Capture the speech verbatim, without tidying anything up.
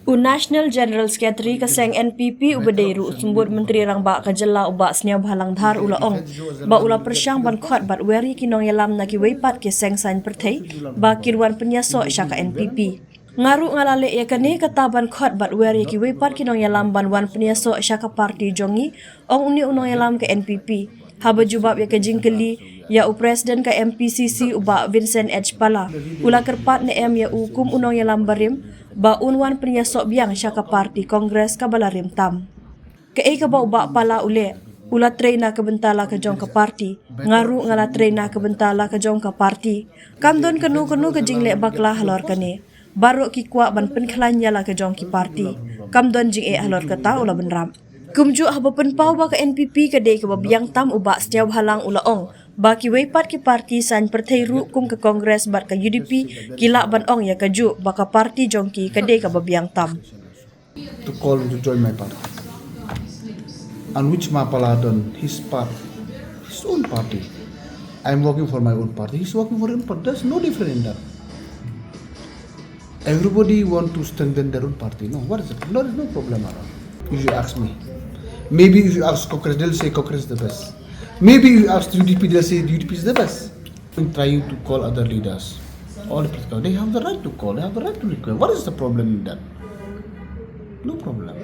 U National General Secretary ka seng N P P uba dei ruh u Symbud Myntri Rangbah ka jylla u Bah Sniawbhalang Dhar u la ong ba u la pyrshang ban khot bad wer ïa ki nongïalam na kiwei pat ki seng saiñ pyrthei ba kin wan pynïasoh sha ka N P P. Nga ruh nga la leh ïa kane, kata ban khot bad wer ïa kiwei pat ki nongïalam ban wan pynïasoh sha ka party jong ngi, ong une u nongïalam ka N P P. Haba jubab ïa ka jingkylli ïa u President ka M P C C u Bah Vincent H Pala, u la kyrpad ne em ïa u kum u nongïalam barim ba un wan pynïasoh biang sha ka party Congress kaba la rim tam. Kaei kaba u Bah Pala u leh, u la trei na ka bynta la ka jong ka party. Nga ruh nga la trei na ka bynta la ka jong ka party. Kam don kano kano ka jingleh bakla halor kane. Baroh ki kwah ban pynkhlaiñ ïa la ka jong ki party. Kam don jingeh halor kata, u la bynrap. Kumjuh haba pynpaw ba ka N P P ka dei kaba biang tam, u Bah Sniawbhalang u la ong ba kiwei pat ki party saiñ pyrthei ruh kum ka Congress bad ka U D P ki lah ban ong ïa kajuh ba ka party jong ki ka dei kaba biang tam. To call to join my party. And which Mapala done his part, his own party. I'm working for my own party. He's working for his own party. There's no difference in that. Everybody want to strengthen their own party. No, what is it? There is no problem at all. If you ask me, maybe if you ask Congress, they'll say Congress is the best. Maybe if you ask U D P, they'll say U D P is the best. In trying to call other leaders, all the people, they have the right to call. They have the right to request. What is the problem in that? No problem.